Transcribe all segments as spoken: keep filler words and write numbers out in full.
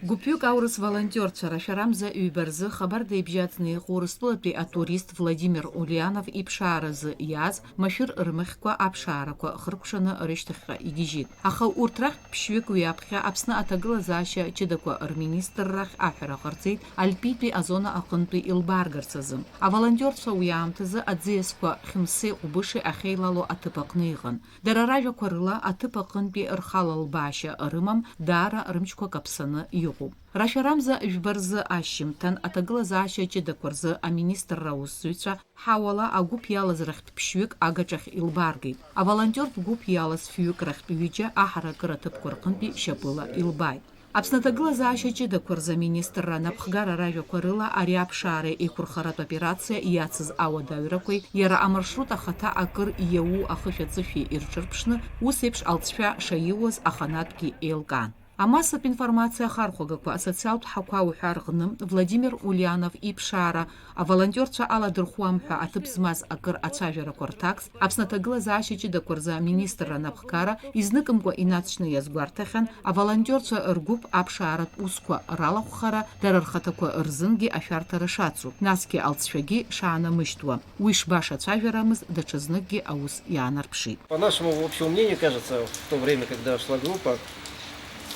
Гәыԥҩык аурыс волонтерцәа рашәарамза ҩба рзы хабарда ибжьаӡны иҟоу Урыстәылатәи атурист Владимир Ульянов иԥшааразы иааз машәыр рмыхьқәа аԥшаарақәа хыркәшаны рышьҭахьҟа игьежьит. Аха урҭ рахьтә ԥшьҩык уи аԥхьа Аԥсны аҭагылазаашьа ҷыдақәа рминистррахь аҳәара ҟарҵеит Альпитәи азона аҟынтәи илбааргарц азы. Аволонтерцәа уи аамҭазы аӡиасқәа Хьымсеи Ҟәбыши ахьеилало аҭыԥ аҟны иҟан. Дара ражәақәа рыла, аҭыԥ аҟынтәи рхала лбаашьа рымам, даара рымчқәа каԥсаны иҟоуп. Рашәарамза жәба рзы ашьжьымҭан аҭагылазаашьа ҷыдақәа рзы аминистрра аусзуҩцәа ҳауала агәыԥ иалаз рахьтә ԥшьҩык агаҿахь илбааргеит. Аволонтертә гәыԥ иалаз фҩык рахьтә ҩыџьа аҳаракыра ҭыԥқәа рҟынтәи шьапыла илбааит. Аԥсны аҭагылазаашьа ҷыдақәа рзы аминистрра анапхгара ражәақәа рыла ари аԥшаара еиқәырхаратә операциа иацыз ауадаҩрақәеи иара амаршрут ахаҭа акыр иауу ахышә аӡышәи ирҿырԥшны, ус еиԥш алҵшәа шаиуаз аханатәгьы еилкаан. Амассатә информациа ахархәагақәа, асоциалтә ҳақәа уҳәа рҟны Владимир Ульянов иԥшаара, аволонтерцәа аладырхәуам ҳәа аҭыԥ змаз акыр ацәажәарақәа рҭакс, Аԥсны аҭагылазаашьа ҷыдақәа рзы аминистрра анапхгара изныкымкәа инаҵшьны иазгәарҭахьан, аволонтерцәа ргәыԥ аԥшааратә усқәа ралахәхара дара рхаҭақәа рзынгьы ашәарҭара шацу, насгьы алҵшәагьы шаанамышьҭуа. Уи шбаша цәажәарамыз даҽазныкгьы аус иаанарԥшит. По нашему общему мнению, кажется, в то время, когда шла группа,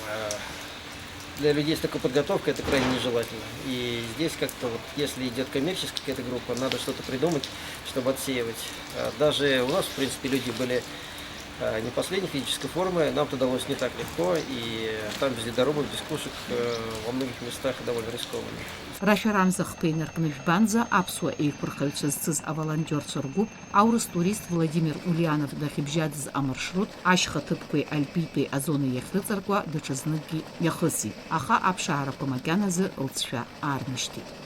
э, для людей с такой подготовкой это крайне нежелательно. И здесь как-то вот, если идёт коммерческая какая-то группа, надо что-то придумать, чтобы отсеивать. А даже у нас, в принципе, люди были, э, не последней физической формы, нам это далось не так легко, и там без ледорубов, без пушек, э, во многих местах довольно рискованно. Рашәарамза хԥа инаркны жәбанӡа аԥсуа еиқәырхаҩцәа зцыз аволонтерцәа ргәыԥ аурыс турист Владимир Ульянов дахьыбжьаӡыз амаршрут ашьха ҭыԥқәеи Альпитәи азонеи иахьрыҵаркуа даҽазныкгьы иахысит, аха аԥшаарақәа макьаназы лҵшәа аармышьҭит.